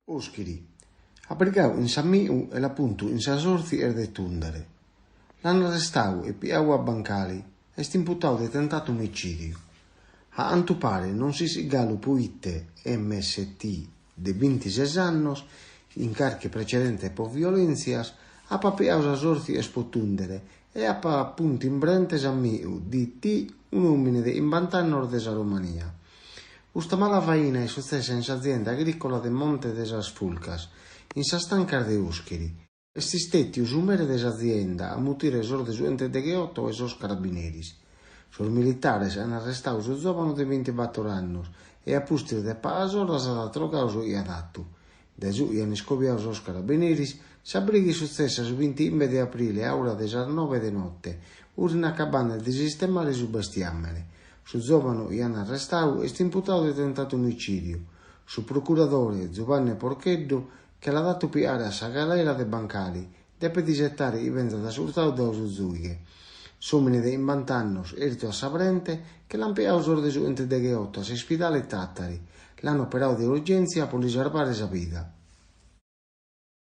Òschiri. At brigadu cun s'amigu e l'at puntu cun sa sorte est de tùndere. L'ant arrestadu e pigadu a Bancali. Est imputadu de tentadu omitzìdiu. A cantu paret non s'ischit galu pro ite MST, de bintises annos, cun carchi precedente pro violèntzias, apat pigadu sa sorte pro tùndere e apat puntu in brente s'amigu DT, un'òmine de chimbanta annos de sa Romania. Custa mala faina est sutzessa in s'azienda agrìcola de Monte de sas Fulcas, in sas tancas de Òschiri. Est istètiu su mere de s'azienda a mutire sos de su chentudegheoto e sos carabineris. Sos militares ant arrestadu su zòvanu de bintibator annos e a pustis de pagas oras at atrogadu su chi at atu. Dae su chi ant iscobiadu sos carabineris, sa briga est sutzessa su bintichimbe de aprile a ora de sas noe de note, furint acabende de sistemare su bestiàmene. Su zòvanu chi ant arrestadu est imputadu de tentadu omicìdiu. Su procuradore, Zubanne Porcheddu, che l'at atu pigare a sa galera de Bancali, depet isetare chi benzat ascurtadu dae su zùighe. S'òmine de chimbant'annos, ertu a sa brente, che l'ant pigadu sos de su chentudegheoto a s'ispidale Tàtari. L'ant operadu de urgèntzia pro li sarbare sa vida.